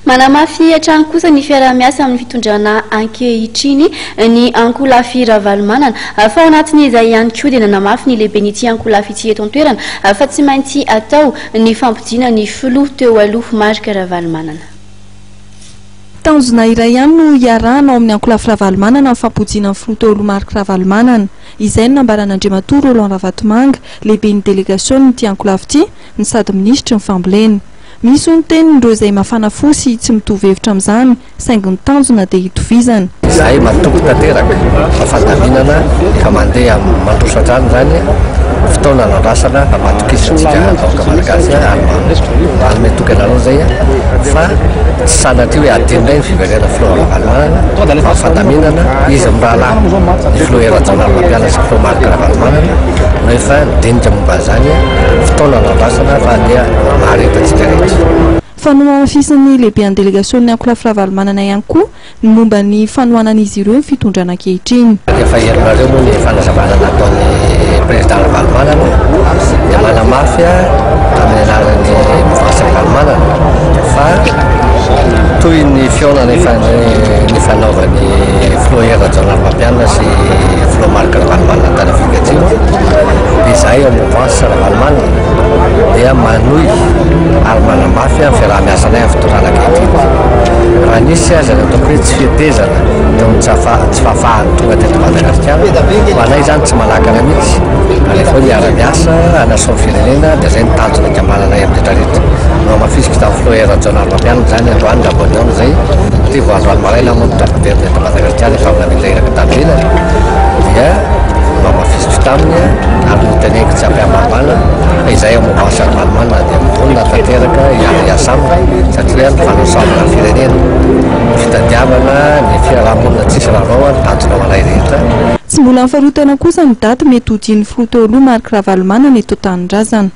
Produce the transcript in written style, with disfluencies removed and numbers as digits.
Manamafy hatrany kosa ny fiaraha-miasa amin'ny fitondrana ankehitriny ny ankolafy Ravalomanana. Fa ao anatin'izay ihany koa dia nanamafy ny lehiben'ity ankolafy ity eto an-toerana fa tsy maintsy atao ny fampodiana ny filoha teo aloha Marc Ravalomanana. Tanjona iray ihany no iarahana ao amin'ny ankolafy Ravalomanana amin'ny fampodiana ny filoha teo aloha Marc Ravalomanana. Izay no nambaran'Andriamatoa Roland Ravatomanga, lehiben'ny delegasionin'ity ankolafy ity, no sady minisitry ny fambolena. Misy hoy ny teniny ireo izay mafana fo sy tsy mitovy hevitra amin'izany, saingy ny tanjona dia hitovizana. Izahay matoky tanteraka fa fandaminana ka mandeha mandroso hatrany izany fotoana nandrasana fa matokisantsika vahoaka malagasy ary manome toky anareo izay fa tsy sanatria hoe adino indray ny fiverenana filoha Ravalomanana fa fandaminana izy mirahalahy ny filoha Hery Rajaonarimampianina sy filoha Marc Ravalomanana no efa nidinika momba an'izany fotoana nandrasana fa dia mahareta antsika rehetra. Fa nohamafisin'ny lehiben'ny delegasion'ny ankolafy Ravalomanana ihany koa ny momba ny fanohanan'izy ireo ny fitondrana ankehitriny. Efa henonareo moa ny fanazavana nataon'ny Président Ravalomanana dia manamafy amin'ny anaran'ny Mouvance Ravalomanana fa toy ny fihaonana efa nifanaovan'ny Filoha Hery Rajaonarimampianina sy Filoha Marc Ravalomanana tany Afrika Atsimo dia izahay ao Mouvance Ravalomanana dia manohy ary manamafy ny fiaraha-miasanay amin'ny fitondrana ankehitriny. Raha nisy aza ny ataoko hoe tsy fetezana teo amin'ny tsy fahafahany tonga teto Madagasikara, ho anay izany tsy manakana mihitsy, alefa eo miara-miasa hanasoa ny firenena dia izay no tanjona ikambananay amin'ny rehetra rehetra. Nohamafisiko tamin'ny filoha Hery Rajaonarimampianina izany androany raha vao nihaona izay, satria vao androany maraina moa no tafaverina eto Madagasikara efa avy namita iraka tany ivelany dia nohamafisiko taminy ary noteneniko tsy am-pihambahambaana fa izahay ao Mouvance Ravalomanana dia vonona tanteraka hiara-hiasa aminy satria ny fanasoavana ny firenena, ny fitadiavana ny fiaraha-monina tsisy rarao ny tanjona ho anay rehetra. Tsy mbola nifarotana kosa ny daty mety hodian'ny filoha teo aloha Marc Ravalomanana eto an-tanindrazana.